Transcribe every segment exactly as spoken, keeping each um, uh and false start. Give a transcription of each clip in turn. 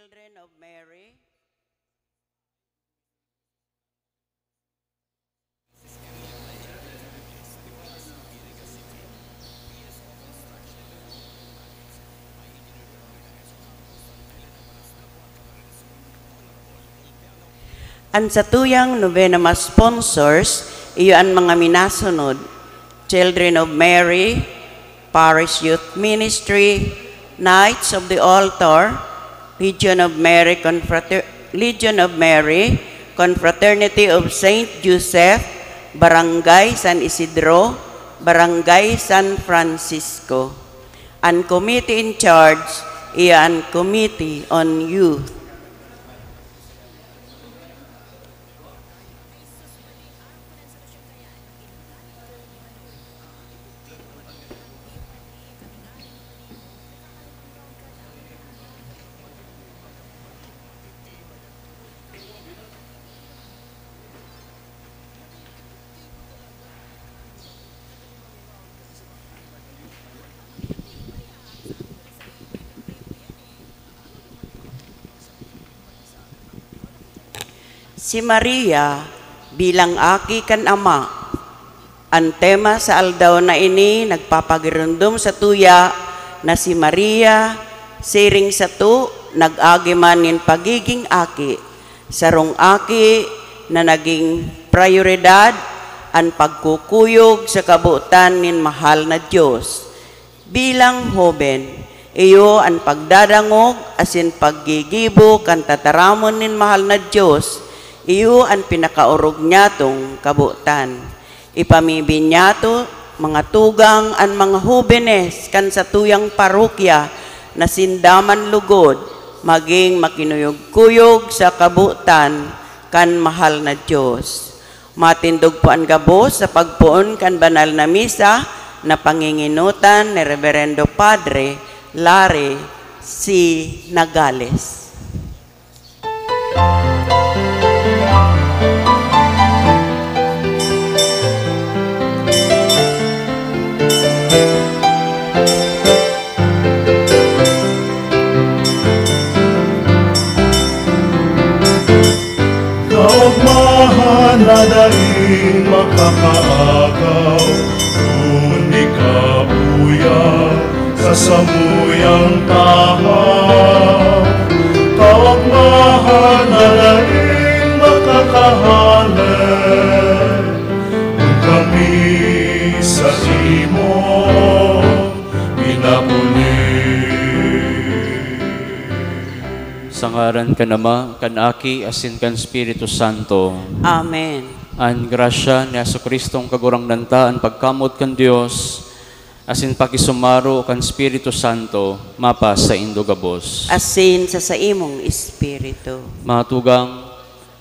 Children of Mary. An satuyang novena ma-sponsors, iyo an mga minasunod: Children of Mary, Parish Youth Ministry, Knights of the Altar, Legion of Mary, Confrater-, Legion of Mary, Confraternity of Saint Joseph, Barangay San Isidro, Barangay San Francisco. An committee in charge, iya an Committee on Youth. Si Maria bilang aki kan Ama. An tema sa aldaw na ini nagpapagiromdom satuya na si Maria, siring sato, nag-agi man nin pagiging aki, sarong aki na nagin prayoridad an pagkukuyog sa kabotan nin mahal na Dios. Bilang hoben, iyo an pagdadangog asin paggigibo kan tataramon nin mahal na Dios, iyo an pinakaorog niyatong kabotan. Ipamibi niyato, mga tugang, an mga hobenes kan satuyang parokya na sinda man lugod magin makinuyog-kuyog sa kabotan kan mahal na Dios. Matindog po an gabos sa pagpoon kan banal na misa na pangingenotan ni Reverendo Padre Larry C. Nagales. Kaogmahan na daing makakaagaw, kundi kabuyan sa samuyang tahaw. Kaogmahan na daing makakahale, kun kami sa imo pinapuli. Sa ngaran kan Ama, kan Aki, asin kan Espiritu Santo. Amen. An grasya ni Jesu-Cristong Kagurangnan ta, an pagkamoot kan Dios, asin pakisumaro kan Espiritu Santo, mapasaindo gabos. Asin sa saimong espiritu. Mga tugang,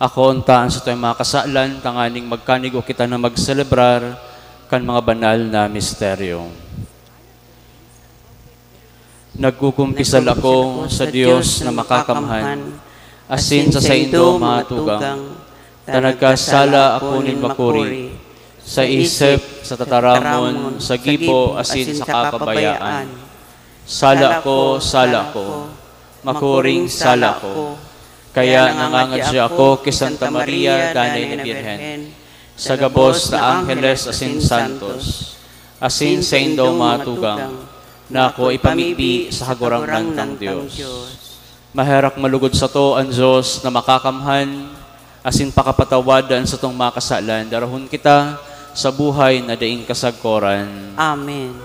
akoon ta an satuyang mga kasalan, tanganing magkanigo kita na magselebrar kan mga banal na misteryo. Nagkukumpisal ako sa Dios na makakamhan, asin sa saindo, mga tugang, ta nagkasala ako nin makuri, sa isip, sa tataramon, sa gibo, asin sa kapabayaan. Sala ko, sala ko, makuring sala ko. Kaya nangangadya ako ki Santa Maria, Danay na Birhen, sa gabos na angheles asin santos, asin saindo, mga tugang, na ako ipamibi sa Kagurangnan tang Dios. Maherak malugod sato an Dios na makakamhan, asin pakapatawad an satong mga kasalan, darahon kita sa buhay na daing kasagkoran. Amen.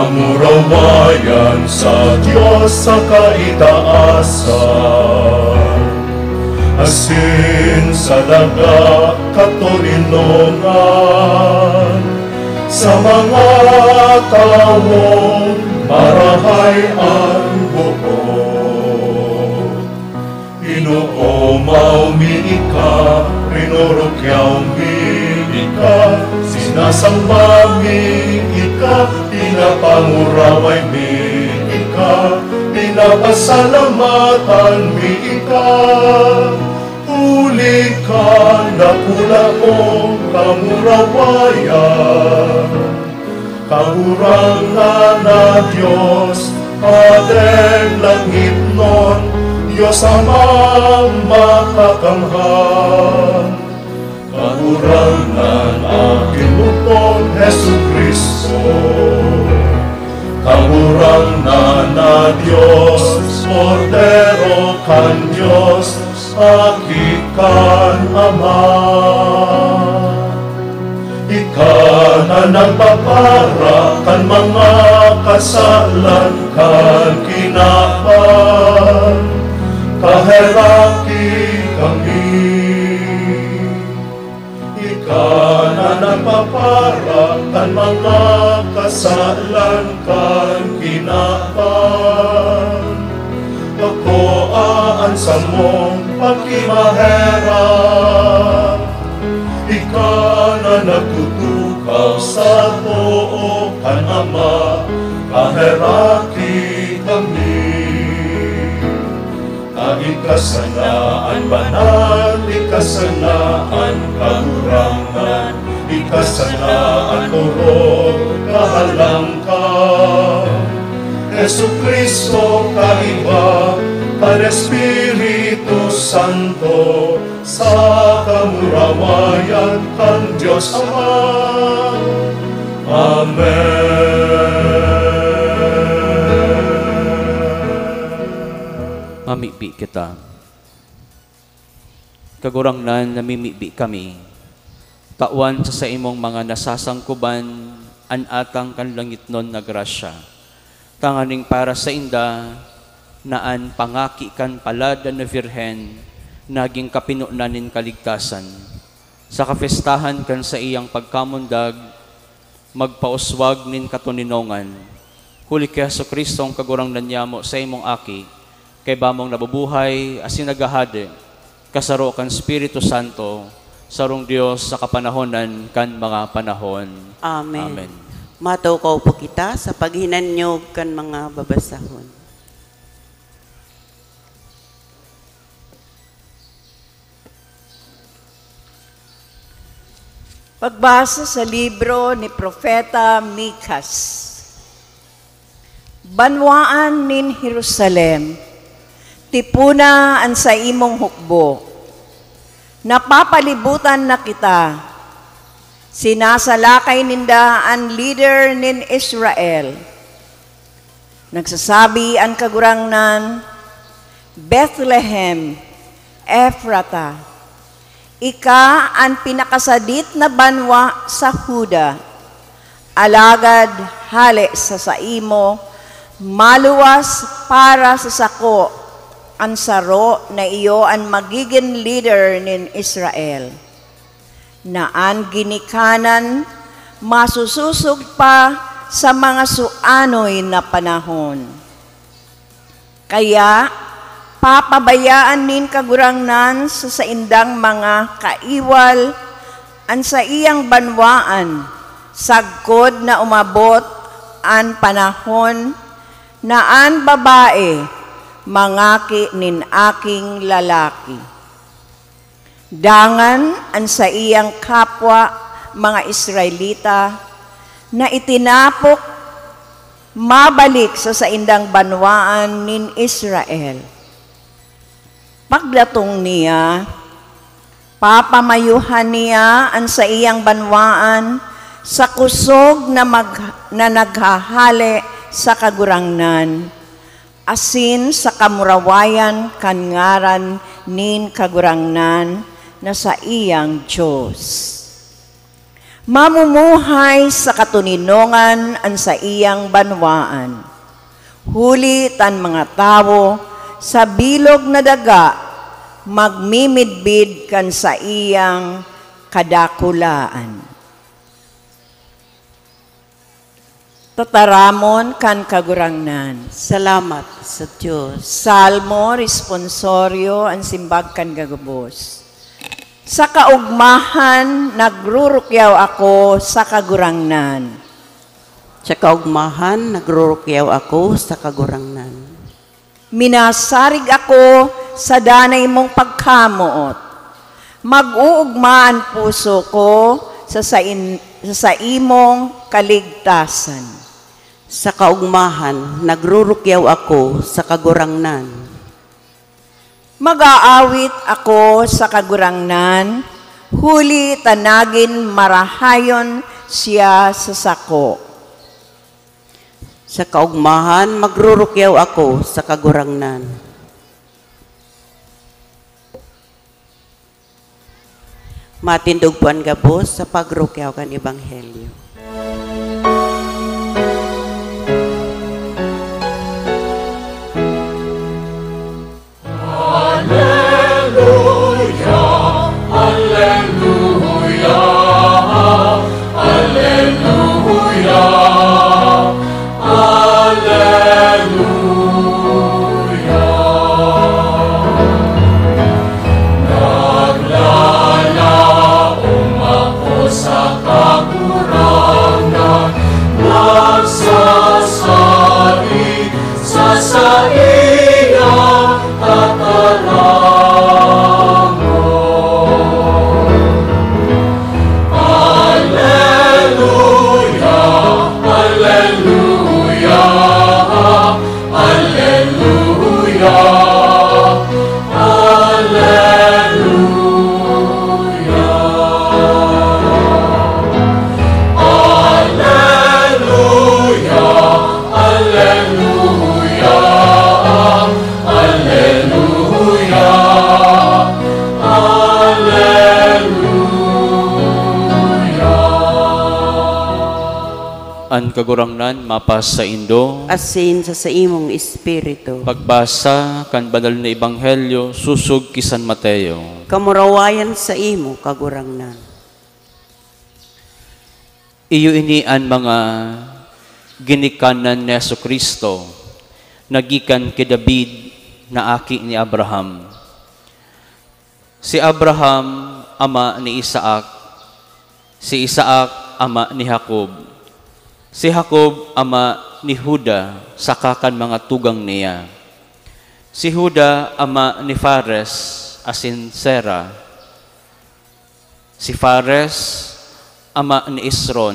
Kamurawayan sa Dios sa kaitaasan, asin sa daga katoninongan, sa mga tawong marahay an buot. Inoomaw mi ika, rinurukyaw mi ika, sinasamba mi ika, pinapanguraway mi ika, pinapasalamatan mi ika. Huli kan dakula mong kamurawayan, Kagurangnan na Dios, Padeng langitnon, Dios Amang makakamhan. Kagurangnan, aking bukton, Jesu-Cristo. Kagurangnan na Dios, Kordero kan Dios, Aki kan Ama. Ika na nagpapara kan mga kasalan kan kinaban, paheraki kami. Ika na nagpapara kan mga kasalan kan kinaban, pakoa an samong pakimaherak. Ika na nagtutukaw sa too kan Ama, paheraki kami. Na ika sana an banal, ika sana an Kagurangnan, ika sana an orog, kahalangkaw. Jesu-Cristo, kaiba kan Espiritu Santo, sa kamurawayan kan Dios Ama. Amen. Mamibi kita. Kagurangnan, namimibi kami. Tawan sa saimong mga nasasangkuban an atang kan langitnon na grasya, tanganing para sainda na an pangaki kan palad na Birhen nagin kapinonan nin kaligtasan. Sa kapestahan kan saiyang pagkamundag, magpauswag nin katoninongan. Huli ki Jesu-Cristo, an Kagurangnan niyamo, saimong Aki, kaiba mong nabubuhay asin naghahade, kasaro kan Espiritu Santo, sarong Dios sa kapanahonan kan mga panahon. Amen. Amen. Matukaw po kita sa paghinanyog kan mga babasahon. Pagbasa sa libro ni Propeta Micas. Banwaan nin Jerusalem, tipona an saimong hukbo. Napapalibutan na kita. Sinasalakay ninda an lider nin Israel. Nagsasabi an Kagurangnan, "Bethlehem Efrata, ika an pinakasadit na banwa sa Juda, alagad hale sa saimo, maluwas para sa sako an saro na iyo an magigin lider nin Israel, na an ginikanan masusosog pa sa mga suanoy na panahon." Kaya papabayaan nin Kagurangnan sa saindang mga kaiwal an saiyang banwaan, sagkod na umabot an panahon na an babae mangaki nin aking lalaki. Dangan an saiyang kapwa, mga Israelita, na itinapok mabalik sa saindang banwaan nin Israel. Pagdatong niya, papamayuhan niya an saiyang banwaan sa kusog na mag-, na naghahale sa Kagurangnan, asin sa kamurawayan kan ngaran nin Kagurangnan na saiyang Dios. Mamumuhay sa katoninongan an saiyang banwaan, huli ta an mga tawo sa bilog na daga magmimidbid kan saiyang kadakulaan. Tataramon kan Kagurangnan. Salamat sa Dios. Salmo Responsorio, an simbag kan gagabos. Sa kaugmahan, nagrurukyaw ako sa Kagurangnan. Sa kaugmahan, nagrurukyaw ako sa Kagurangnan. Minasarig ako sa danay mong pagkamoot. Mag-uugma an puso ko sa sain-, sa saimong kaligtasan. Sa kaugmahan, nagrurukyaw ako sa Kagurangnan. Mag-aawit ako sa Kagurangnan, huli ta nagin marahayon siya sa sako. Sa kaugmahan, magrurukyaw ako sa Kagurangnan. Matindog po an gabos sa pagrukyaw kan Ebanghelyo. Aleluya, aleluya, aleluya, aleluya. Naglalaom ako sa Kagurangnan, nagsasalig sa saiyang tataramon. Aleluya, aleluya, aleluya, aleluya. Aleluya, aleluya, aleluya, aleluya. An Kagurangnan mapasaindo. Asin sa saimong espiritu. Pagbasa kan Banal na Ebanghelyo sosog ki San Mateo. Kamurawayan saimo, Kagurangnan. Iyo ini an mga ginikanan ni Jesu-Cristo na gikan ki David na aki ni Abraham. Si Abraham ama ni Isaac, si Isaac ama ni Jacob, si Jacob ama ni Juda saka kan mga tugang niya. Si Juda ama ni Fares asin Zera. Si Fares ama ni Esron.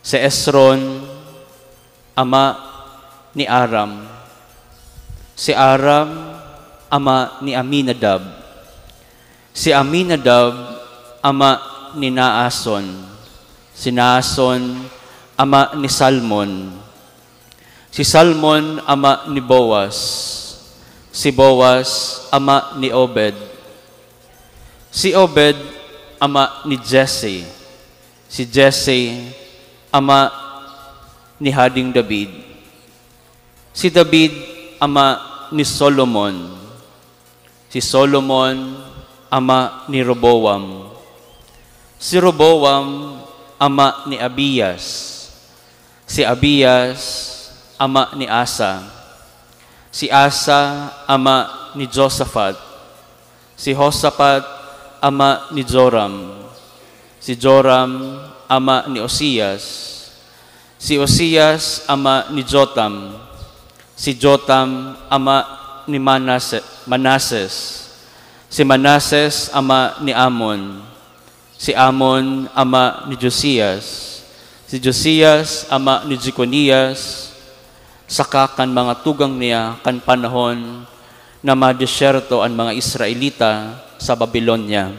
Si Esron ama ni Aram. Si Aram ama ni Aminadab. Si Aminadab ama ni Naason. Si Naason ama ni Salmon. Si Salmon ama ni Boaz. Si Boaz ama ni Obed. Si Obed ama ni Jesse. Si Jesse ama ni Hading David. Si David ama ni Solomon. Si Solomon ama ni Roboam. Si Roboam ama ni Abias. Si Abias ama ni Asa. Si Asa ama ni Josafat. Si Josafat ama ni Joram. Si Joram ama ni Uzias. Si Uzias ama ni Jotam. Si Jotam ama ni Manase-, Manases. Si Manases ama ni Amon. Si Amon ama ni Josias. Si Josias ama ni Jeconias, saka kan mga tugang niya kan panahon na madesyerto an mga Israelita sa Babilonia.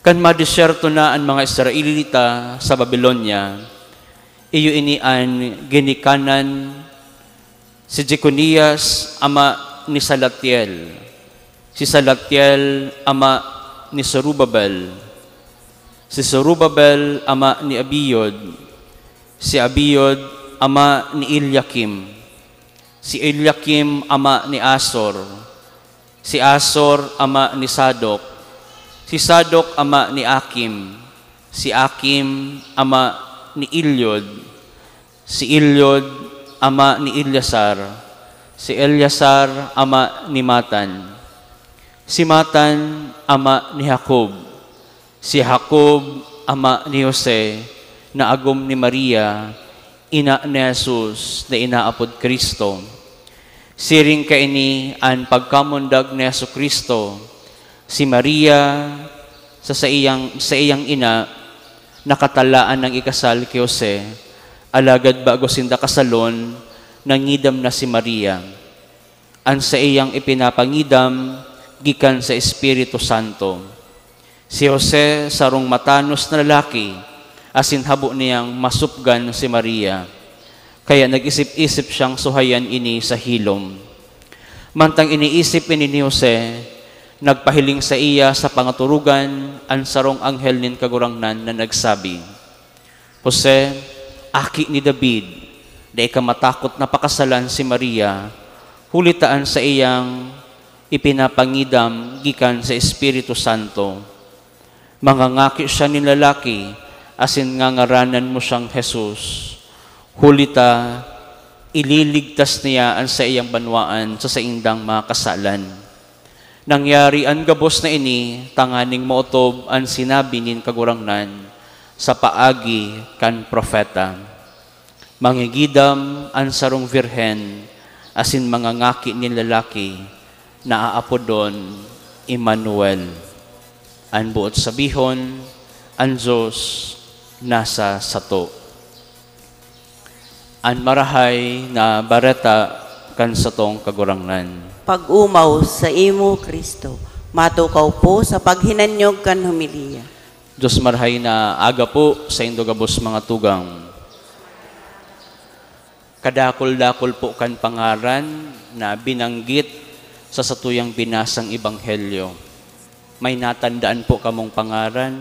Kan madesyerto na an mga Israelita sa Babilonia, iyo ini an ginikanan: si Jeconias ama ni Salatiel, si Salatiel ama ni Zorobabel, Si Zorobabel ama ni Abiud, si Abiud ama ni Eliakim, si Eliakim ama ni Azor, si Azor ama ni Sadok, si Sadok ama ni Akim, si Akim ama ni Eliud, si Eliud ama ni Eleazar, si Eleazar ama ni Matan, si Matan ama ni Jacob, si Jacob ama ni Jose, na agom ni Maria, ina ni Jesus na inaapod Cristo. Siring kaini an pagkamundag ni Jesu-Cristo. Si Maria, sa saiyang, saiyang ina, nakatalaan nang ikasal ki Jose, alagad bago sinda kasalon, nangidam na si Maria. An saiyang ipinapangidam gikan sa Espiritu Santo. Si Jose sarong matanos na lalaki, asin habo niyang masupgan si Maria. Kaya nag-isip-isip siyang suhayan ini sa hilom. Mantang iniisip ini ni Jose, nagpahiling saiya sa pangaturugan an sarong anghel nin Kagurangnan na nagsabi, "Jose, aki ni David, dai ka matakot na pakasalan si Maria, huli ta an saiyang ipinapangidam gikan sa Espiritu Santo. Mangangaki siya nin lalaki, asin ngangaranan mo siyang Jesus. Huli ta, ililigtas niya an saiyang banwaan sa saindang mga kasalan." Nangyari an gabos na ini tanganing maotob an sinabi nin Kagurangnan sa paagi kan propeta, "Mangigidam an sarong birhen asin mangangaki nin lalaki na aapodon Emmanuel." An boot sabihon, an Dios nasa sato. An Marahay na Bareta kan satong Kagurangnan. Pag-omaw saimo, Cristo. Matukaw po sa paghinanyog kan homilya. Dios Marahay na Aga po saindo gabos, mga tugang. Kadakul-dakul po kan pangaran na binanggit sa satuyang binasang ebanghelyo. May natandaan po kamong pangaran?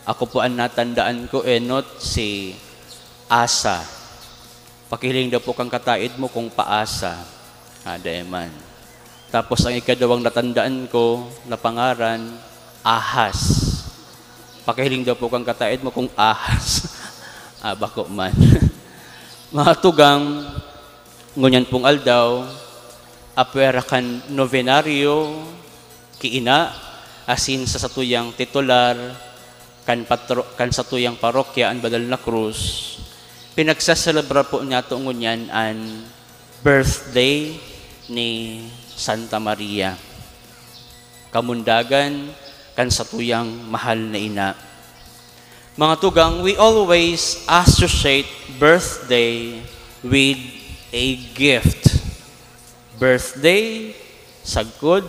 Ako po, an natandaan ko enot si Asa. Pakihiling daw po kan kataed mo kung paasa. Ah, dai man. Tapos ang ikadawang natandaan ko na pangaran, Ahas. Pakihiling daw po kan kataed mo kung ahas. Ah, bako man. Mga tugang, ngunyan pong aldaw, apwera kan novenario, ki ina, asin sa satuyang titular kan patro-, kan satuyang parokya, an Banal na Cruz, pinagseselebra po niyato ngunyan an birthday ni Santa Maria, kamundagan kan satuyang mahal na ina. Mga tugang, we always associate birthday with a gift. Birthday, sagkod,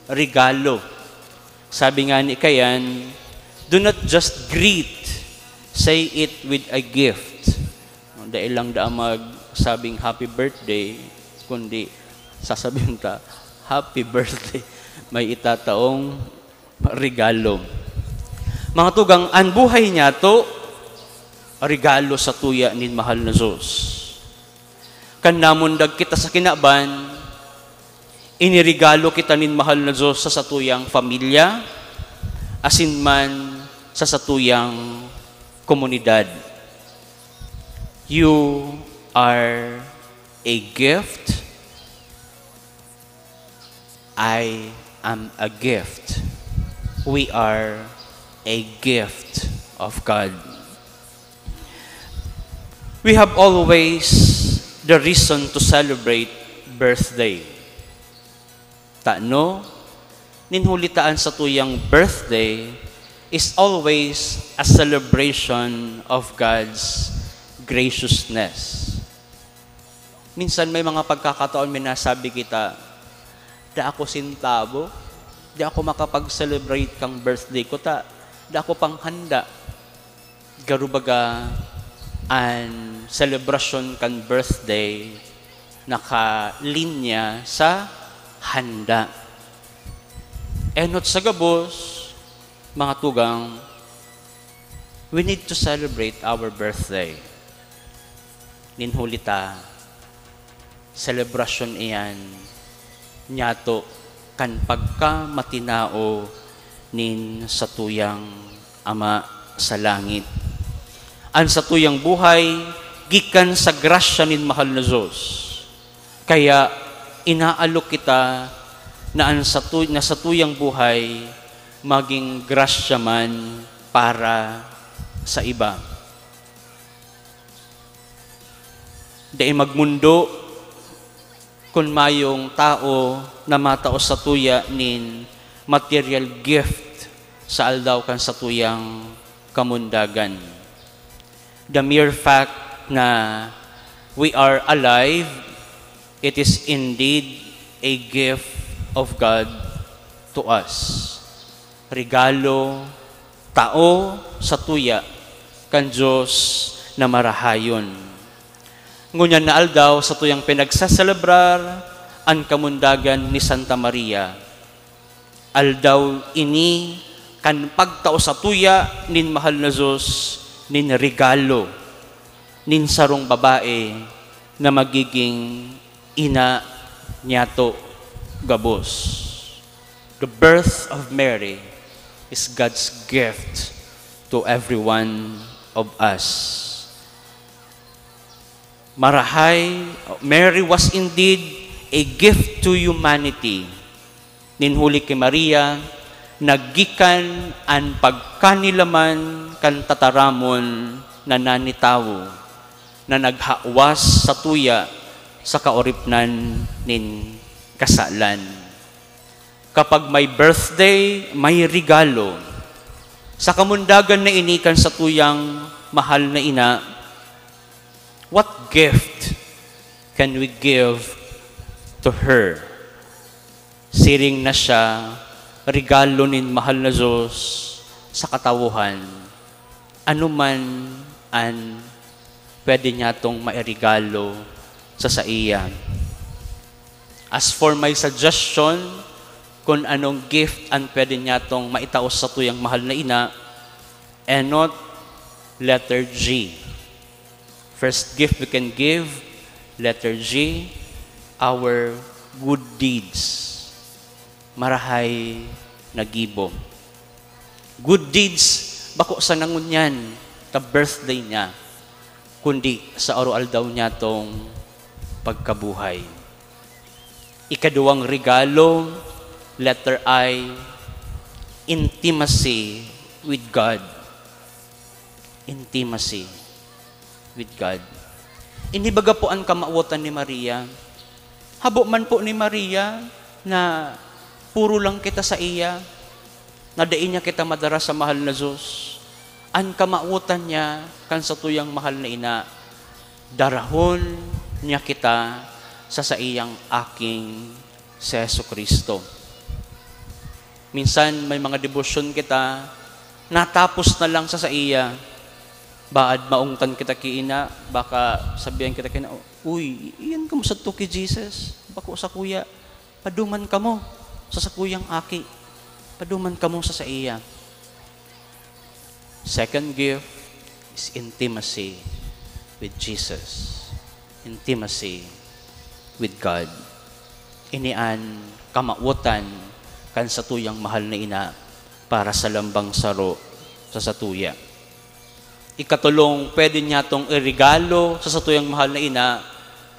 regalo. Sabi nga ni Kayan, "Do not just greet, say it with a gift." Dai lang daa magsabing happy birthday, kundi sasabihin ta, "Happy birthday." May itataong regalo. Mga tugang, an buhay niyato, regalo satuya nin mahal na Dios. Kan namundag kita sa kinaban, iniregalo kita nin mahal na Dios sa satuyang pamilya, asin man sa satuyang komunidad. You are a gift. I am a gift. We are a gift of God. We have always the reason to celebrate birthday. Tano, nin huli ta an satuyang birthday is always a celebration of God's graciousness. Minsan may mga pagkakataon minasabi kita, "Da ako sentabo, di ako makapag-celebrate kan birthday ko ta, da ako panghanda." Garo baga an selebrasyon kan birthday nakalinya sa handa. Enot sa gabos, Mga tugang, we need to celebrate our birthday. Nin huli ta, selebrasyon iyan nyato kan pagkamatinao nin satuyang Ama sa langit. An satuyang buhay gikan sa grasya nin mahal na Dios. Kaya inaalok kita na an satu-, na satuyang buhay magin grasya man para sa iba. Dai magmondo kun mayong tawo na matao satuya nin material gift sa aldaw kan satuyang kamundagan. The mere fact na we are alive, it is indeed a gift of God to us. Regalo, tao, satuya kan Dios na marahayon. Ngunyan na aldaw, satuyang pinagseselebrar an kamundagan ni Santa Maria. Aldaw ini kan pagtao satuya nin mahal na Dios nin regalo nin sarong babae na magiging ina niyato gabos. The birth of Mary is God's gift to every one of us. Marahay, Mary was indeed a gift to humanity. Nin huli ki Maria, naggikan an pagkanilaman kan tataramon na nanitawo, na naghawas satuya sa kaoripnan nin kasalan. Kapag may birthday, may regalo. Sa kamundagan na ini kan satuyang mahal na ina, what gift can we give to her? Siring na siya, regalo nin mahal na Dios sa katawohan. Ano man an pwede niyatong mairegalo sa saiya? As for my suggestion, kun anong gift an pwede niyatong maitao sa tuyang mahal na ina, enot, letter G. First gift we can give, letter G, our good deeds. Marahay na gibo. Good deeds, bako sana ngunyan ta birthday niya, kundi sa aroaldaw niyatong pagkabuhay. Ikaduwang regalo, letter I, intimacy with God. Intimacy with God. Ini baga po an kamawotan ni Maria. Habo man po ni Maria na puro lang kita sa iya, na dai niya kita madara sa mahal na Dios. An kamawotan niya kan satuyang mahal na ina, darahon niya kita sa saiyang aking si Jesu-Cristo. Minsan may mga debosyon kita, natapos na lang sa saiya. Baad maungtan kita ki ina, baka sabihan kita ki ina, "Uy, iyan kamo sadto ki Jesus, bako sakuya. Paduman kamo sa sakuyang aki. Paduman kamo sa saiya." Second gift is intimacy with Jesus. Intimacy with God. Ini an kamawotan kan satuyang mahal na ina para sa lambang saro sa satuya. Ikatulong pwede niyatong iregalo sa satuyang mahal na ina,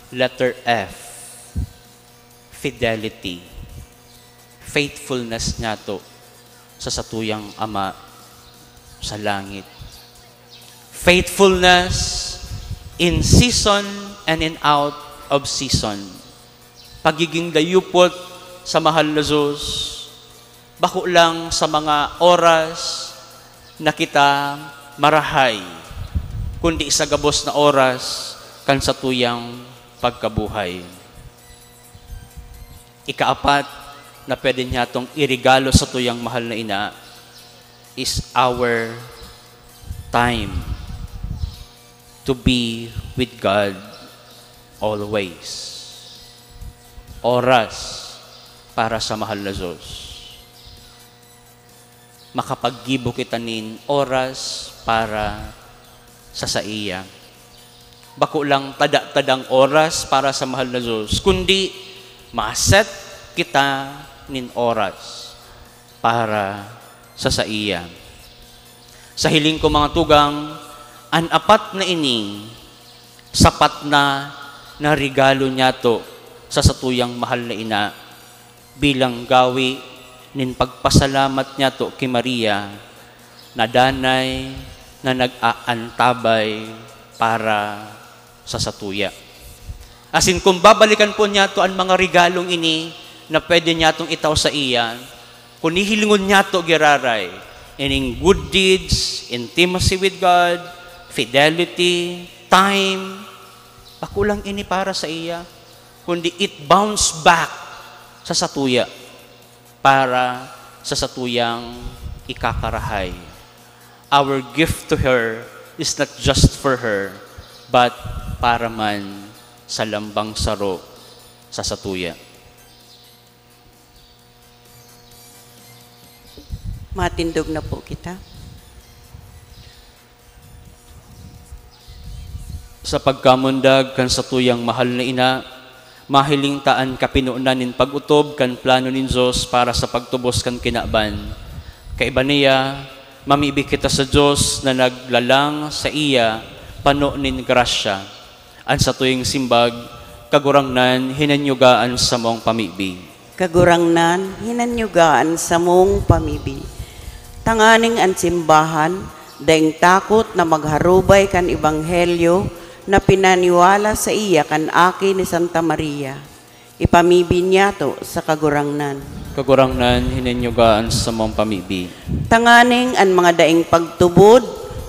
letter F, fidelity. Faithfulness niyato sa satuyang Ama sa langit. Faithfulness in season and in out of season. Pagiging dayupot sa mahal na Dios, bako lang sa mga oras na kita marahay, kundi sa gabos na oras kan satuyang pagkabuhay. Ikaapat na pwede niyatong iregalo sa tuyang mahal na ina is our time to be with God always. Oras para sa mahal na Diyos. makapaggibo kita nin oras para sa saiya. Bako lang tada-tadang oras para sa mahal na Diyos, kundi ma-set kita nin oras para sa saiya. Sa hiling ko, mga tugang, an apat na ini sapat na na regalo niyato sa satuyang mahal na ina, bilang gawi nin pagpasalamat niyato ki Maria na danay na nag-aantabay para sa satuya. Asin kun babalikan po niyato an mga regalong ini na pwede niyatong itao saiya, kun hihilingon niyato giraray, ining good deeds, intimacy with God, fidelity, time, bako lang ini para saiya, kundi it bounce back sa satuya, para sa satuyang ikakarahay. Our gift to her is not just for her, but para man sa lambang saro sa satuya. Matindog na po kita. Sa pagkamundag kan satuyang mahal na ina, mahiling ta an kapinonan nin pag-otob kan plano nin Dios para sa pagtubos kan kinaban. Kaiba niya, mamibi kita sa Dios na naglalang saiya pano nin grasya. An satuyang simbag, Kagurangnan, hinanyuga an samong pamibi. Kagurangnan, hinanyuga an samong pamibi. Tanganing an simbahan, daing takot na magharubay kan ebanghelyo na pinaniwala saiya kan Aki ni Santa Maria. Ipamibi niyato sa Kagurangnan. Kagurangnan, hinanyuga an samong pamibi. Tanganing an mga daing pagtubod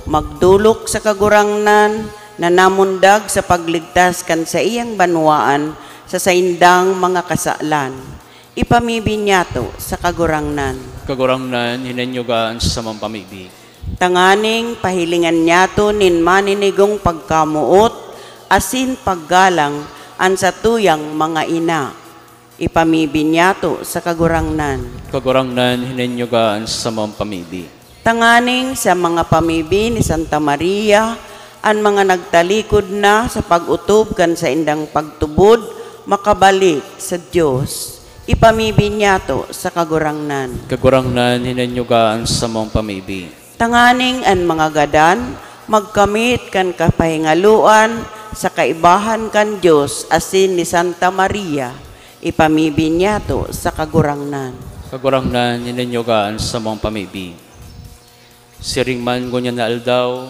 magdolok sa Kagurangnan na namundag sa pagligtas kan saiyang banwaan sa saindang mga kasalan. Ipamibi niyato sa Kagurangnan. Kagurangnan, hinanyuga an samong pamibi. Tanganing pahilingan niyato nin maninigong pagkamoot asin paggalang an satuyang mga ina. Ipamibi niyato sa Kagurangnan. Kagurangnan, hinanyuga an samong pamibi. Tanganing sa mga pamibi ni Santa Maria, an mga nagtalikod na sa pag-otob kan saindang pagtubod makabalik sa Dios. Ipamibi niyato sa Kagurangnan. Kagurangnan, hinanyuga an samong pamibi. Tanganing an mga gadan magkamit kan kapahingaloan sa kaibahan kan Dios asin ni Santa Maria, ipamibi niyato sa Kagurangnan. Kagurangnan, hinanyuga an samong pamibi. Siring man ngunyan na aldaw,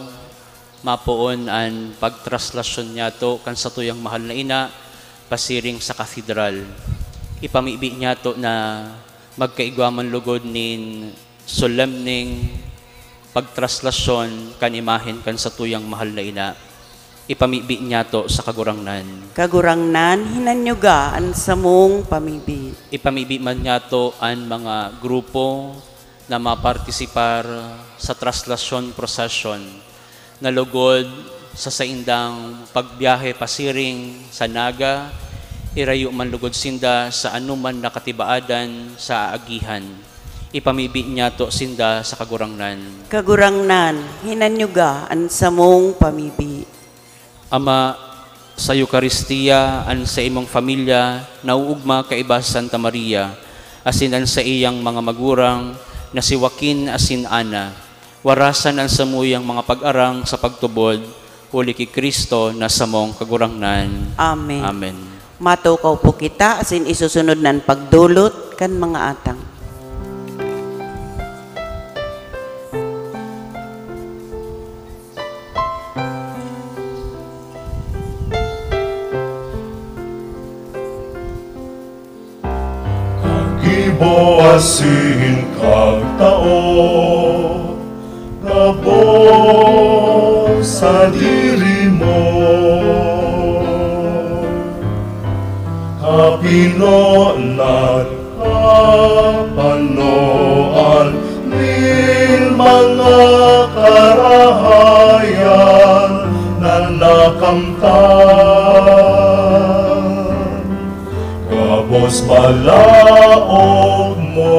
mapoon an pagtraslasyon niyato kan satuyang mahal na ina pasiring sa katedral. Ipamibi niyato na magkaigwa man lugod nin solemneng pagtraslasyon kan imahen kan satuyang mahal na ina. Ipamibi niyato sa Kagurangnan. Kagurangnan, hinanyuga an samong pamibi. Ipamibi man niyato an mga grupo na mapartisipar sa traslasyon procession, na lugod sa saindang pagbyahe pasiring sa Naga, irayo man lugod sinda sa anoman na katibaadan sa aagihan. Ipamibi niyato sinda sa Kagurangnan. Kagurangnan, hinanyuga an samong pamibi. Ama, sa Eukaristia, an saimong pamilya nauugma kaiba si Santa Maria, asin an saiyang mga magurang na si Joaquin asin Ana. Warasan an samuyang mga pag-arang sa pagtubod, huli ki Cristo na samong Kagurangnan. Amen. Amen. Matukaw po kita asin isusunod na an pagdolot kan mga atang. Kagibo asin kagtao, gabos sadiri mo. Kapinonan, kapanoan nin mga karahayan na nakamtan, gabos balaog mo.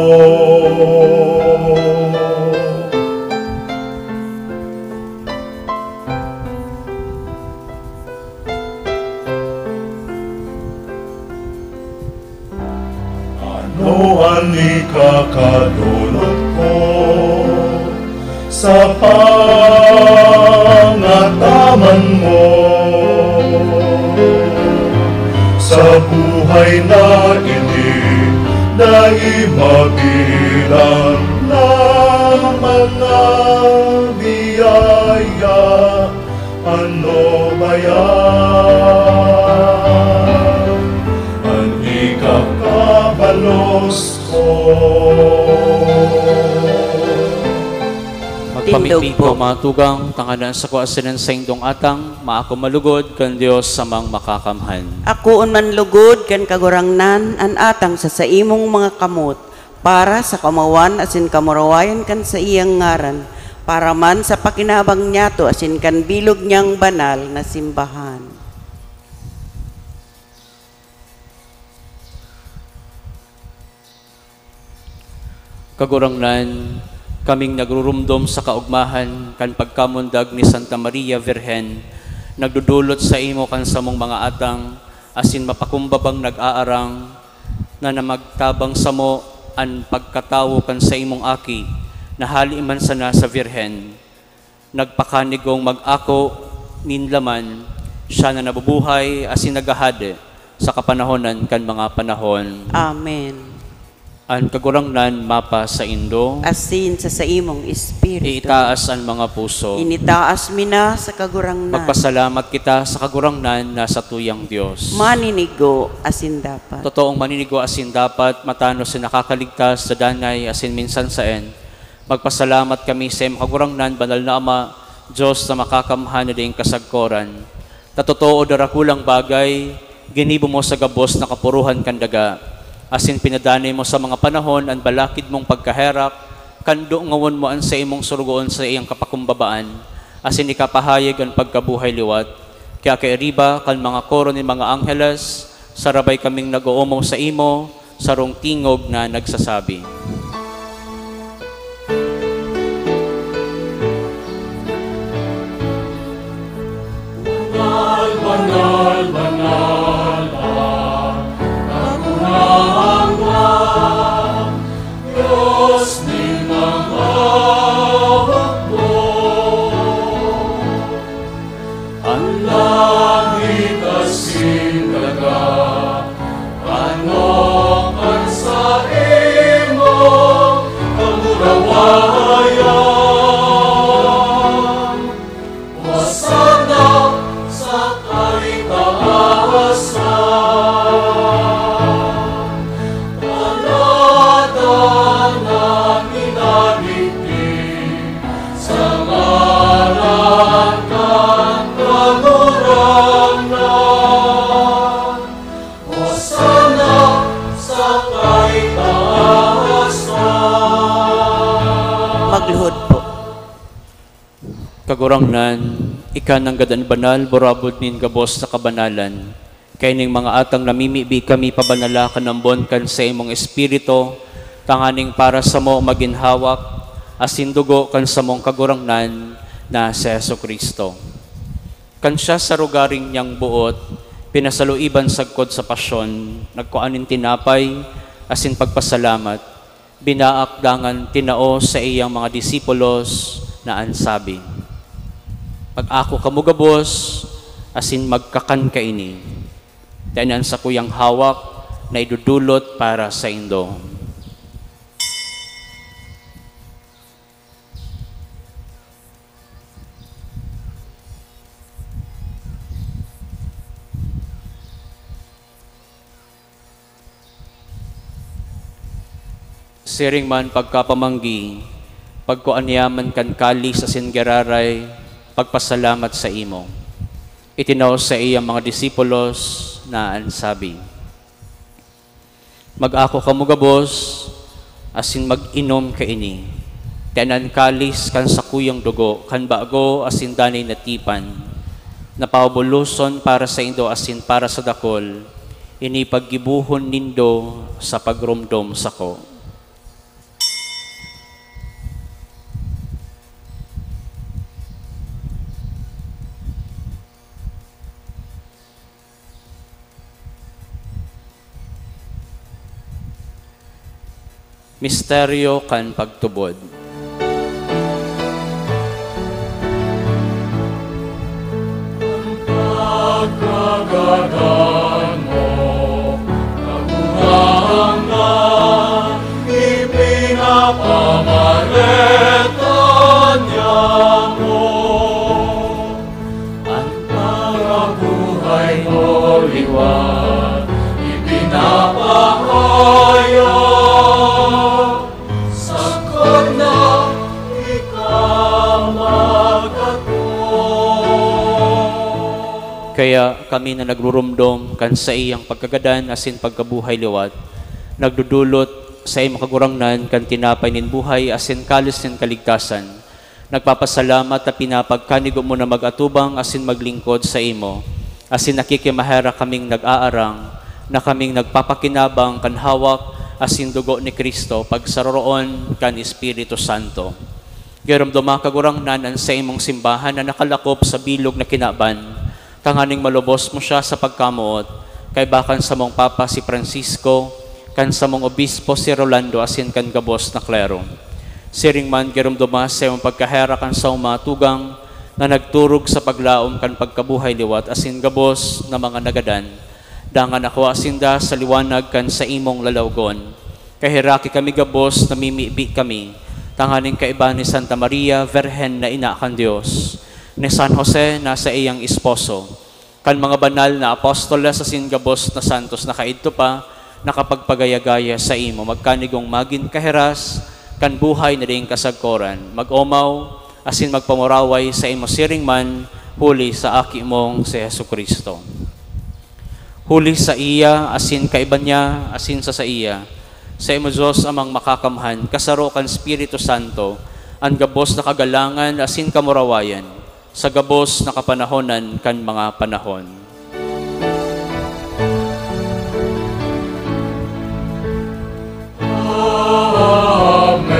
An ikakadolot ko sa pangataman mo. Sa buhay na ini, dai mabilang na mga biyaya. Ano ba yan? An ikakabalos ko. Magpamigdi Tindog po. Kamo, mga tugang, tangadan sa kua sinan saindong atang, maako malugod kan Dios samang makakamhan. Akoon man lugod kan Kagurangnan an atang sa saimong mga kamot, para sa kamawan asin kamurawayan kan saiyang ngaran, para man sa pakinabang niyato asin kan bilog niyang banal na simbahan. Kagurangnan, kaming nagrurumdom sa kaogmahan kan pagkamundag ni Santa Maria Virgen, nagdodolot saimo kan samong mga atang, asin mapakumbabang nag-aarang, na namagtabang samo an pagkatawo kan saimong Aki, na hali man sana sa Birhen, nagpakanigong mag-ako nin laman, siya na nabubuhay asin naghahade sa kapanahonan kan mga panahon. Amen. An Kagurangnan mapasaindo. Asin sa saimong espiritu. Iitaas an mga puso. Initaas mi na sa Kagurangnan. Magpasalamat kita sa Kagurangnan na satuyang Dios. Maninigo asin dapat. Totoong maninigo asin dapat, matanos na nakakaligtas sa danay asin minsan saen. Magpasalamat kami sa imo, Kagurangnan, banal na Ama, Dios na makakamhan na daing kasagkoran. Ta totoo, darakulang bagay, ginibo mo sa gabos na kapuruhan kan daga, asin pinadanay mo sa mga panahon an balakid mong pagkaherak, kan dongowon mo an saimong sorogoon sa iyang kapakumbabaan, asin ikapahayag an pagkabuhay liwat. Kaya kairiba kan mga koro nin mga angheles, sarabay kaming nag-oomaw saimo, sarong tingog na nagsasabi, "Banal, banal, banal, banal, Kagurangnan, Dios nin mga hukbo." An langit asin daga, ano kan saimong kamurawayan? Hosana sa kaitaasan. Kaladanan minadigdi sa ngaran kan Kagurangnan. Hosana sa kaitaasan. Magluhod po. Kagurangnan, ika nanggad an banal, burabod nin gabos na kabanalan. Kaining mga atang namimibi kami pabanala kan ambon kan saimong Espiritu, tanganing para samo magin hawak asin dugo kan samong Kagurangnan na si Jesu-Cristo. Kan siya sa rogaring niyang boot, pinasaluiban sagkod sa pasyon, nagkua nin tinapay asin pagpasalamat, binaak dangan tinao saiyang mga disipulos na an sabi, "Mag-ako kamo gabos asin magkakan kaini. Ta ini an sakuyang hawak na idodolot para saindo." Siring man pagkapamanggi, pagkua niya man kan kalis asin giraray, pagpasalamat saimo. Itinao saiyang mga disipulos na an sabi, "Mag-ako kamo gabos asin mag-inom kaini. Ta ini an kalis kan sakuyang dugo kan bago asin danay na tipan, na pabubuloson para saindo asin para sa dakul. Ini paggibohon nindo sa pagromdom sako." Misteryo kan pagtubod. An parabuhay mo liwat ipinapahayag, sagkod na ika magkatoo. Kaya kami na nagrurumdom kan saiyang pagkagadan asin pagkabuhay liwat, nagdudulot sa imo, Kagurangnan, kan tinapay nin buhay asin kalis nin kaligtasan. Nagpapasalamat ta pinapagkanigo mo na mag-atubang asin maglingkod saimo, asin nakikimaherak kaming nag-aarang na kaming nagpapakinabang kan hawak asin dugo ni Cristo pagsaroroon kan Espiritu Santo. Giromdoma, Kagurangnan, an saimong simbahan na nakalakop sa bilog na kinaban, tanganing malubos mo siya sa pagkamoot, kaiba kan samong Papa si Francisco, kan samong Obispo si Rolando asin kan gabos na klero. Siring man, giromdoma sa imong pagkaherak an samong mga tugang na nagturog sa paglaom kan pagkabuhay liwat asin gabos na mga nagadan, dangan akua sinda sa liwanag kan saimong lalawgon. Kaheraki kami gabos, namimibi kami, tanganing kaiba ni Santa Maria, Virgen na ina kan Dios, ni San Jose na saiyang esposo, kan mga banal na apostoles asin gabos na santos na kaidto pa nakapagpagaya-gaya saimo, magkanigong magin kahiras kan buhay na daing kasagkoran, mag-omaw asin magpamuraway saimo siring man huli sa Aki mong si Jesu-Cristo. Huli saiya, asin kaiba niya, asin sa saiya, saimo, Dios Amang Makakamhan, kasaro kan Espiritu Santo, an gabos na kagalangan asin kamurawayan, sa gabos na kapanahonan kan mga panahon. Amen.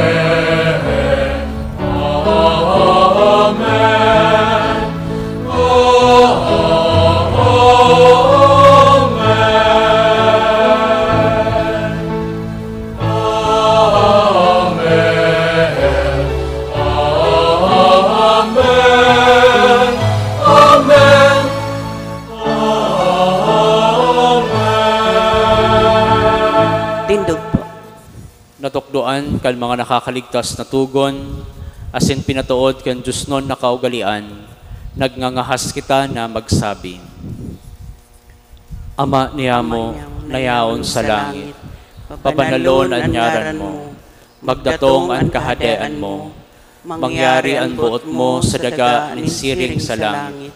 Amen. Amen. Amen. Amen. Amen. Tindog po. Natukdoan kan mga nakakaligtas na togon, asin pinatood kan diosnon na kaugalean, nagngangahas kita na magsabi, Ama niamo, Ama niamo, na yaon sa langit, pabanalon an ngaran mo, magdatong an kahadean mo, mangyari an boot mo sa daga nin siring sa langit.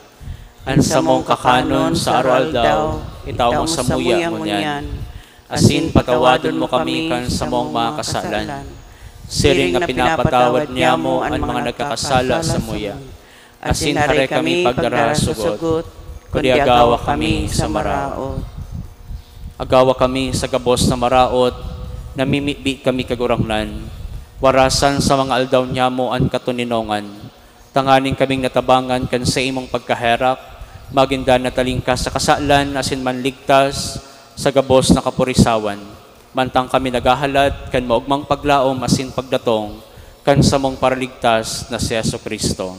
An samong kakanon sa aroaldaw, itao mo samuya ngunyan. Asin patawadon mo kami kan samong mga kasalan, siring na pinapatawad niamo an mga nagkakasala samuya. Asin hare kami pagdara sa sugot, kundi agawa kami sa maraot. Agawa kami sa gabos na maraot, namimibi kami, Kagurangnan. Warasan sa mga aldaw niamo an katoninongan, tanganing kaming natabangan kan saimong pagkaherak, magin danay na talingkas sa kasalan asin manligtas sa gabos na kapurisawan, mantang kami naghahalat kan maogmang paglaom asin pagdatong kan samong Paraligtas na si Jesu-Cristo.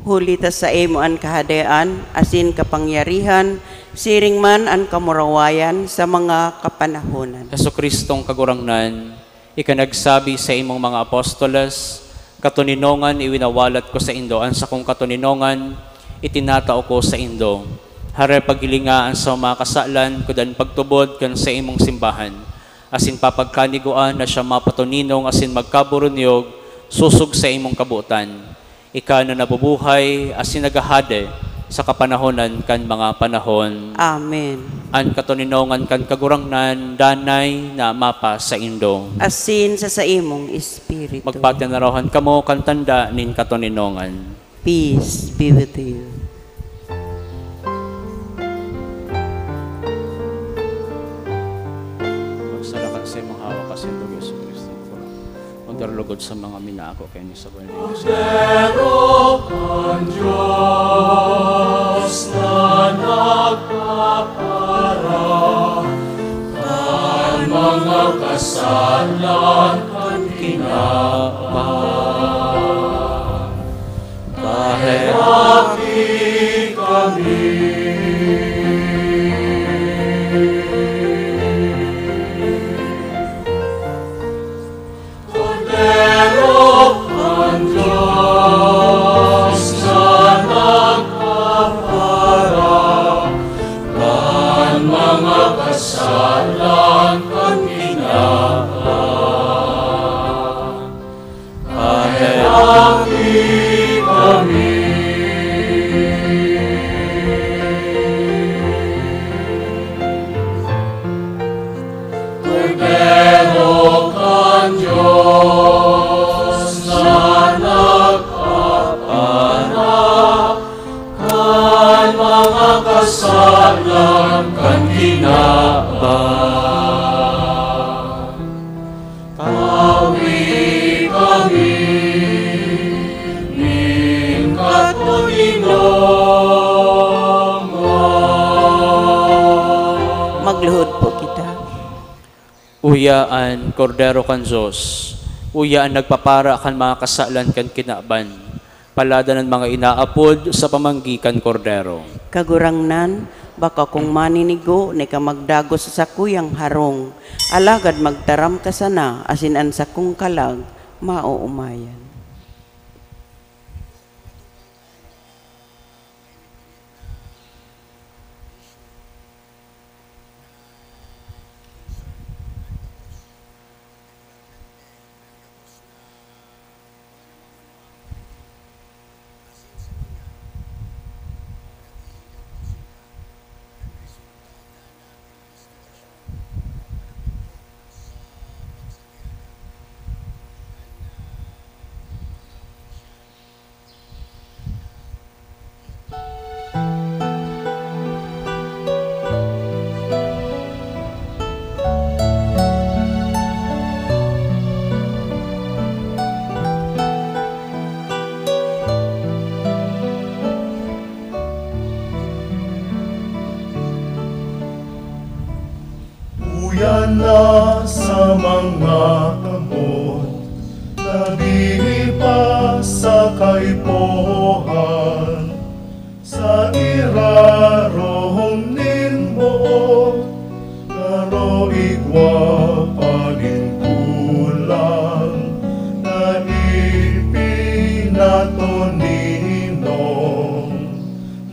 Huli ta saimo an kahadean asin kapangyarihan, siring man an kamurawayan sa mga kapanahonan. Jesu-Cristong Kagurangnan, ika nagsabi sa imong mga apostoles, "Katoninongan iwinawalat ko saindo, an sakong katoninongan itinatao ko saindo." Hare, paghilinga an samong mga kasalan, kudan pagtubod kan saimong simbahan, asin papagkanigua na siya mapatoninong asin magkaburunyog sosog sa imong kabotan. Ika na nabubuhay asin naghahade sa kapanahonan kan mga panahon. Amen. An katoninongan kan Kagurangnan danay na mapasaindo. Asin sa saimong espiritu. Magpatinarahan kamo kan tanda nin katoninongan. Peace be with you. Magsarakan sa imong hawak asin dugo, Jesu-Cristo. Magdarulugod sa mga minako kaini sa banal. Kordero kan Dios na nagkapara kan mga kasalan kan kinaban. Paheraki kami. Kordero kan Dios na nagpapara kan mga kasalan kan kinaban. Paheraki kami. Kordero kan Dios na nagpapara kan mga kasalan kan kinaban. Tawi kami nin katoninongan. Magluhod po kita. Uya an Kordero kan Dios, uya an nagpapara kan mga kasalan kan kinaban. Paladan an mga inaapod sa pamanggi kan Kordero. Kagurangnan, bako akong maninigo na ika magdagos sa sakuyang harong, alagad magtaram ka sana asin an sakong kalag maoomayan. Uya na sa mga kamot na dihi pa sa kaipuhan, sa irarom nin boot, garo igwa pa nin kulang na ipinatoninong.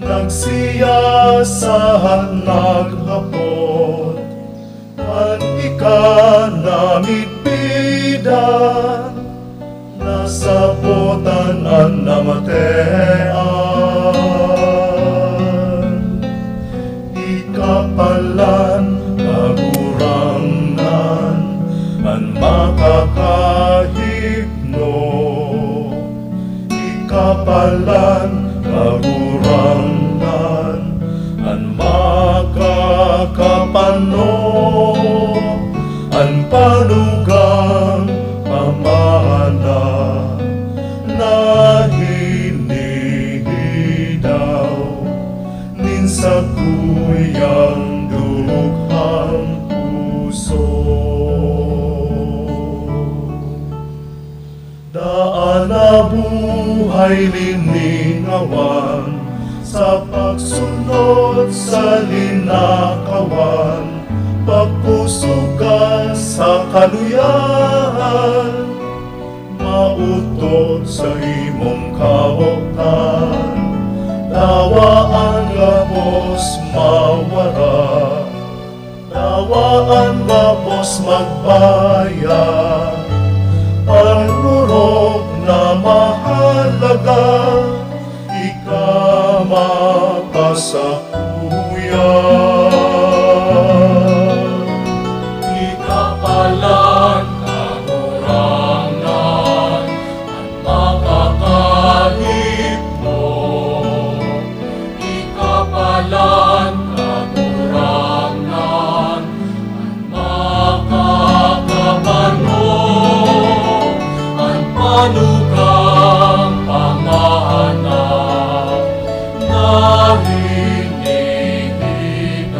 Nagsiyasahat, naghapot, kan ika namidbidan, nasabotan an namatean. Ika palan, Kagurangnan, an makakahipno. Ika palan, Kagurangnan, an makakapano, an panugang pamana na hinihidaw nin sakuyang durughang puso. Daan na buhay liningawan, sa pagsunod sa linakawan, pagpusugan sa kaluyahan, maotob sa imong kabotan. Dawa an gabos mawara, dawa an gabos magbaya, an orog na mahalaga, ika mapasakuya. Ika palan, Kagurangnan, an makakahipno. Ika palan, Kagurangnan, an makakapano, an panugang pamana na hinihiling.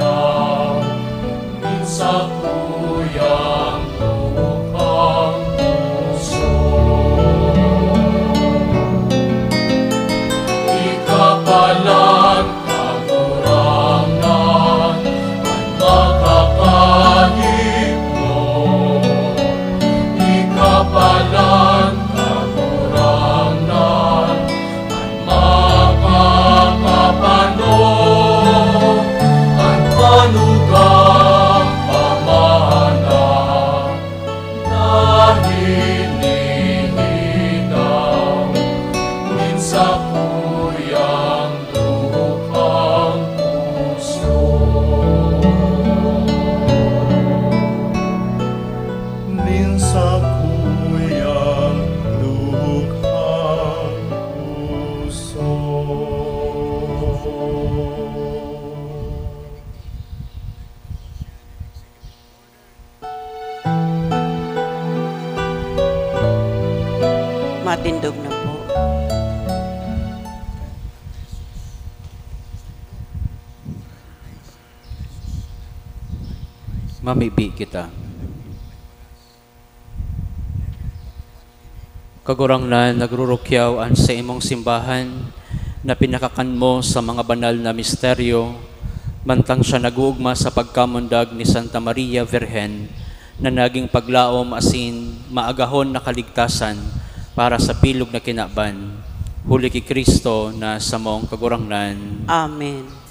Sakuyang dukhang puso. Nin sakuyang dukhang puso. Matindog na po. Mamibi kita. Kagurangnan, nagrurukyaw an saimong simbahan na pinakakan mo sa mga banal na misteryo, mantang siya nag-oogma sa pagkamundag ni Santa Maria Virgen na naging paglaom asin maagahon na kaligtasan para sa bilog na kinaban. Huli ki Cristo na samong Kagurangnan. Amen.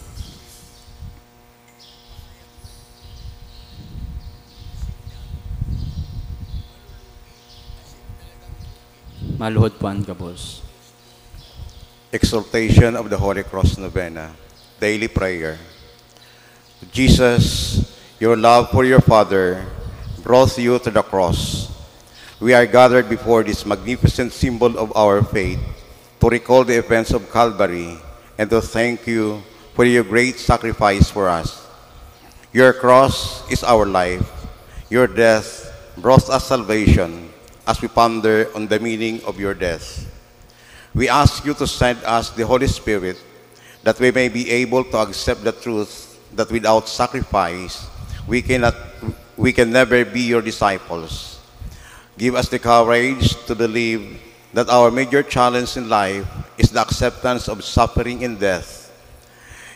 Maluhod po an gabos. Exaltation of the Holy Cross Novena, Daily Prayer. Jesus, your love for your Father brought you to the cross. We are gathered before this magnificent symbol of our faith to recall the events of Calvary and to thank you for your great sacrifice for us. Your cross is our life. Your death brought us salvation as we ponder on the meaning of your death. We ask you to send us the Holy Spirit that we may be able to accept the truth that without sacrifice, we cannot, we can never be your disciples. Give us the courage to believe that our major challenge in life is the acceptance of suffering and death.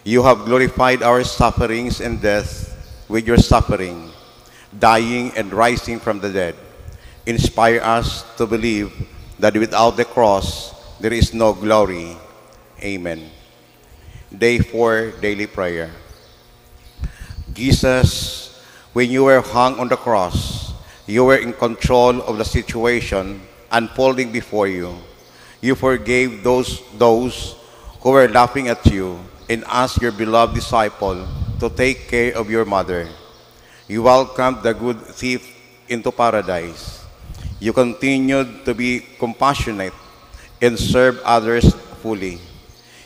You have glorified our sufferings and death with your suffering, dying and rising from the dead. Inspire us to believe that without the cross, there is no glory. Amen. Day four, Daily Prayer. Jesus, when you were hung on the cross, you were in control of the situation unfolding before you. You forgave those, those who were laughing at you and asked your beloved disciple to take care of your mother. You welcomed the good thief into paradise. You continued to be compassionate and serve others fully.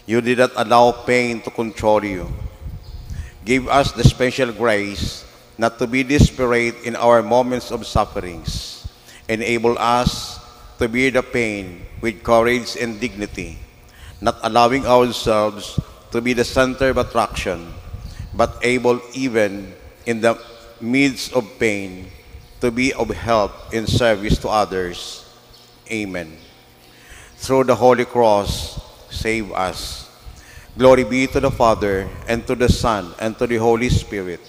You did not allow pain to control you. Give us the special grace not to be desperate in our moments of sufferings. Enable us to bear the pain with courage and dignity, not allowing ourselves to be the center of attraction, but able even in the midst of pain to be of help in service to others. Amen. Through the Holy Cross, save us. Glory be to the Father, and to the Son, and to the Holy Spirit.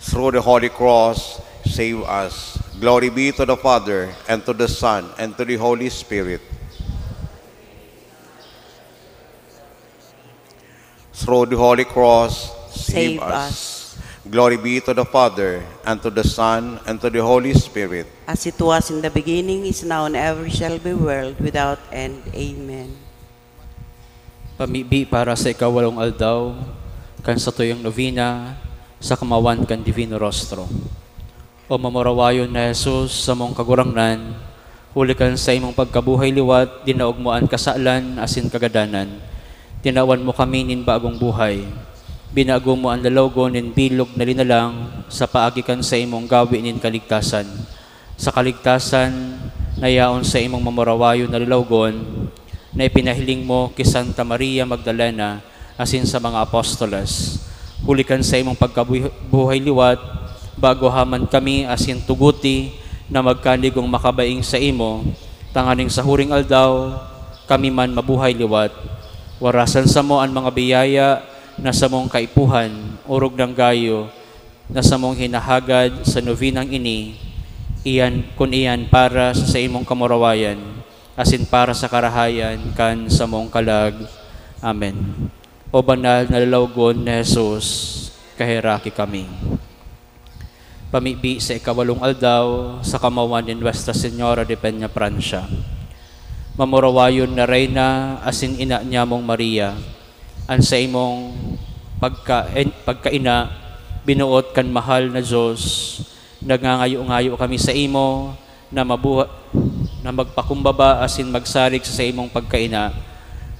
Through the Holy Cross, save us. Glory be to the Father, and to the Son, and to the Holy Spirit. Through the Holy Cross, save Save us. us. Glory be to the Father, and to the Son, and to the Holy Spirit. As it was in the beginning, is now, and ever shall be, world without end. Amen. Pamibi para sa ikawalong aldaw kan satuyang novena sa kamawan kan Divino Rostro. O mamurawayon na Jesus, samong Kagurangnan, huli kan saimong pagkabuhay liwat, dinaog mo an kasalan asin kagadanan. Tinawan mo kami nin bagong buhay. Binago mo an lalawgon nin bilog na linalang sa paagi kan saimong gawe nin kaligtasan. Sa kaligtasan na yaon saimong mamurawayon na lalawgon, na ipinahiling mo ki Santa Maria Magdalena asin sa mga apostoles. Huli kan saimong pagkabuhay liwat, bago haman kami asin tuguti na magkanigong makabaing saimo, tanganing sa huring aldaw, kami man mabuhay liwat. Warasan samo an mga biyaya na samong kaipuhan, orog nang gayo, na samong hinahagad sa novenang ini, iyan, kun iyan para sa saimong kamurawayan, asin para sa karahayan kan samong kalag. Amen. O banal na lalawgon ni Jesus, kaheraki kami. Pamibi sa ikawalong aldaw sa kamawan ni Nuestra Señora de Peñafrancia. Mamurawayon na Reyna asin ina niyamong Maria, an saimong pagka-, pagkaina, binuot kan mahal na Dios, nagngangayo-ngayo kami saimo na mabuha-, na magpakumbaba asin magsarig sa saimong pagkaina.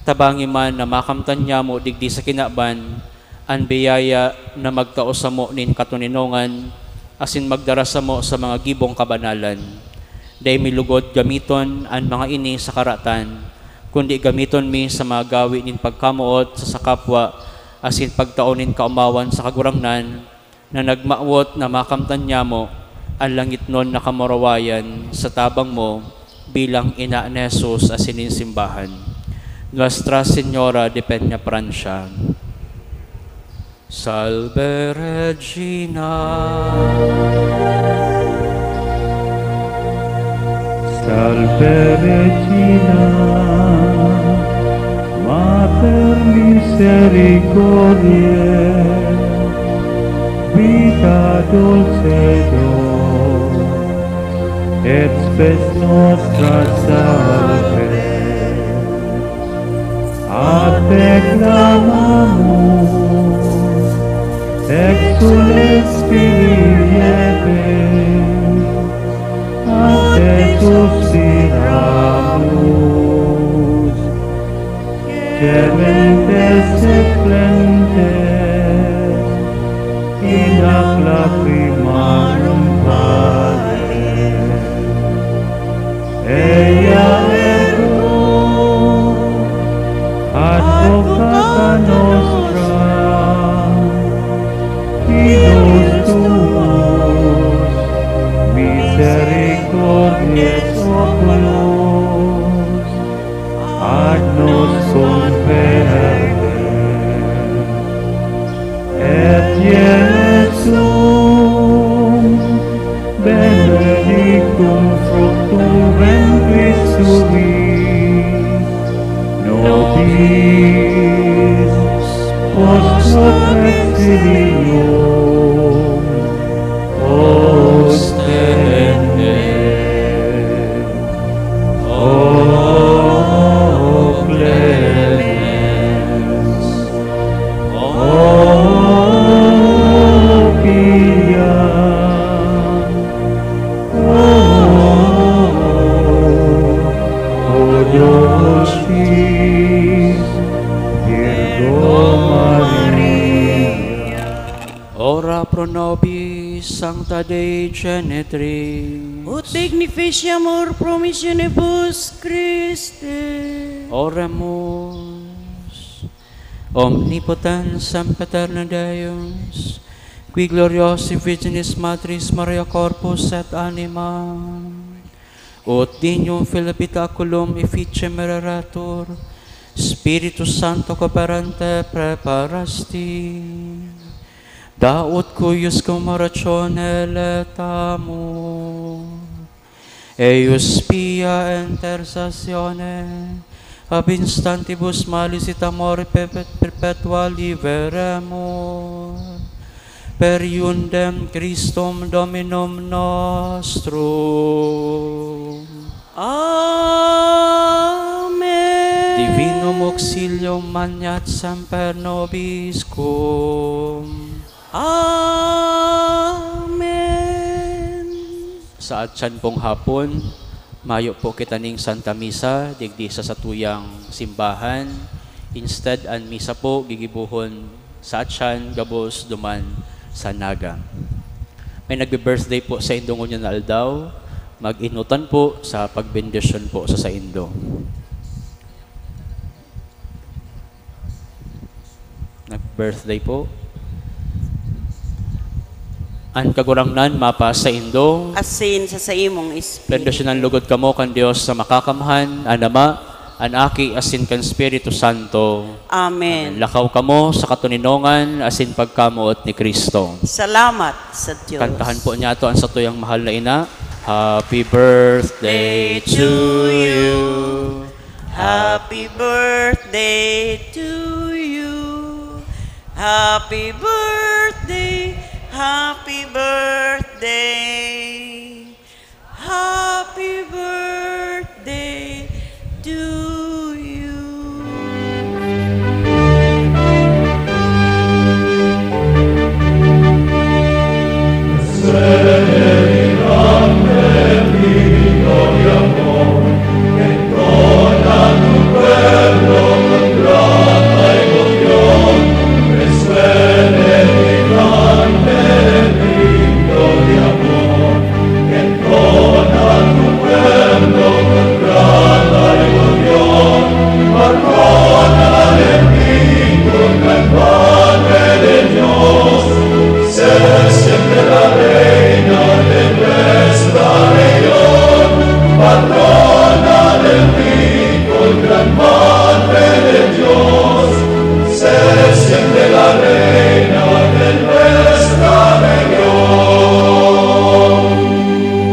Tabangi man na makamtan niyamo digdi sa kinaban an biyaya na magtao samo nin katoninongan asin magdara samo sa mga gibong kabanalan. Dai mi lugod gamiton an mga ini sa karatan, kundi gamiton mi sa mga gawi nin pagkamoot sa, sa kapwa asin pagtao nin kaomawan sa Kagurangnan, na nagmawot na makamtan niyamo an langitnon na kamurawayan sa tabang mo bilang ina ni Jesus asin nin simbahan. Nuestra Señora de Peñafrancia. Salve Regina. Salve Regina, Mater Misericordiae, Vita Dulcedo, et Spes Nostra Salve. A te clamamus, exsules filii Hevae, a te suspiramus, gementes et plaentes in lacrimarum Pate. Eia ergo advocata nostra, illos tuos misericordiae oculos ad nos conferre. Et Iesum benedictum fructum ventris tui, nobis post profet filium ostende. O Clemens, O Pia, O, O Dulcis Virgo Maria. Ora pro nobis, Sancta Dei Genitrix. Ut dignificiamur promissionibus Christi. Oremus. Omnipotens sempiterna Deus, qui gloriosae Virginis Matriis Mariae corpus et anima, ut dignum filii habitaculum efficie mereretur, Spiritus Sancto cooperante praeparasti, da ut cuius cum oratione laetamus, eius pia intercessione ab instantibus malis et amore perpet-, perpetua liberemur, per eundem Christum Dominum nostrum. Amen. Divinum auxilium maneat semper nobiscum. Amen. Sa atyan pong hapon, mayo po kita ning Santa Misa digdi sa satuyang simbahan. Instead, an misa po gigibohon sa atyan gabos duman sa Naga. May nagbe-birthday po saindo ngunyan na aldaw, mag-enotan po sa pagbendisyon po sa saindo. Nag-birthday po. An Kagurangnan mapasaindo. Asin sa saimong espiritu. Bendisyonan lugod kamo kan Dios na Makakamhan, an Ama, an Aki, asin kan Espiritu Santo. Amen. Amen. Lakaw kamo sa katoninongan asin pagkamoot ni Cristo. Salamat sa Dios. Kantahan po niyato an satuyang mahal na ina. Happy birthday to you. Happy birthday to you. Happy birthday, happy birthday. birthday. Happy birthday to you.